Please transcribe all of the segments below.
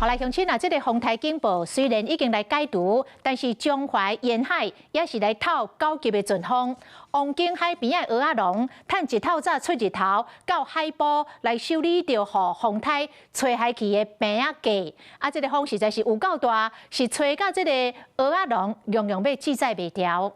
好來，鄉親啊，這个風颱警報雖然已經來解除，但是彰化沿海也是來透9級的陣風。王景海邊的蚵仔農，趁日頭早出日頭，到海埔來修理著予風颱吹海去的棚仔架。啊，這个風實在是有夠大，是吹甲這个蚵仔農樣樣欲志在袂牢。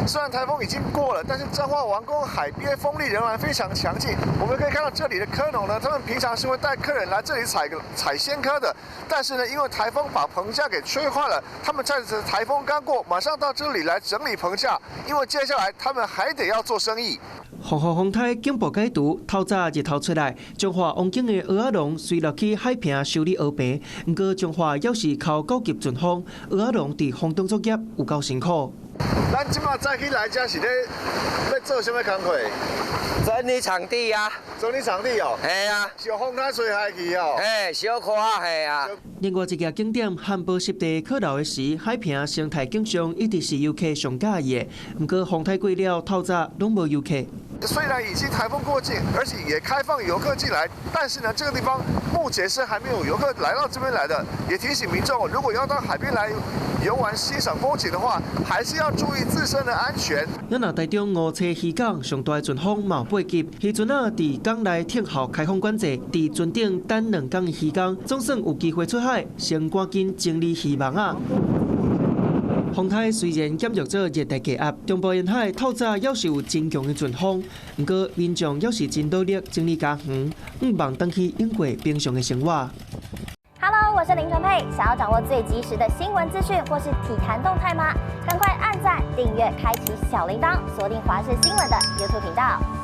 雖然颱風已經過了，但是彰化王功海邊風力仍然非常強勁。我們可以看到這裡的蚵農呢，他們平常是會帶客人來這裡採採鮮蚵的，但是呢，因為颱風把棚架給吹壞了，他們趁著颱風剛過，馬上到這裡來整理棚架，因為接下來他們還得要做生意。防護風颱警報解除，透早日頭出來，彰化王景的蚵仔農隨落去海坪修理蚵棚，毋過彰化猶是靠9級陣風，蚵仔農佇風中作業有夠辛苦。咱這馬早起來遮是咧欲做啥物工課？整理場地啊！整理場地哦。係啊。是風颱吹海去哦。嘿，小可啊，係啊。另外一个景點漢寶濕地可留的是海坪生態景象，一直是遊客上佮意的。毋過風颱過了，透早攏無遊客。雖然已經颱風過境，而且也開放遊客進來，但是呢，這個地方目前是還沒有遊客來到這邊來的。也提醒民眾，如果要到海邊來遊玩、欣賞風景的話，還是要注意自身的安全。咱若台中梧棲漁港上大的陣風嘛有8級，漁船仔佇港內聽候開放管制，佇船頂等2工的漁工，總算有機會出海，先趕緊整理漁網仔。風颱雖然減弱做熱帶低壓，中部沿海透早猶是有真強的陣風，毋過民眾猶是真努力整理家園，向望轉去應過平常的生活。 Hello，我是林純佩，想要掌握最及時的新聞資訊或是體壇動態嗎？趕快按讚、訂閱、開啟小鈴鐺，鎖定華視新聞的 YouTube 頻道。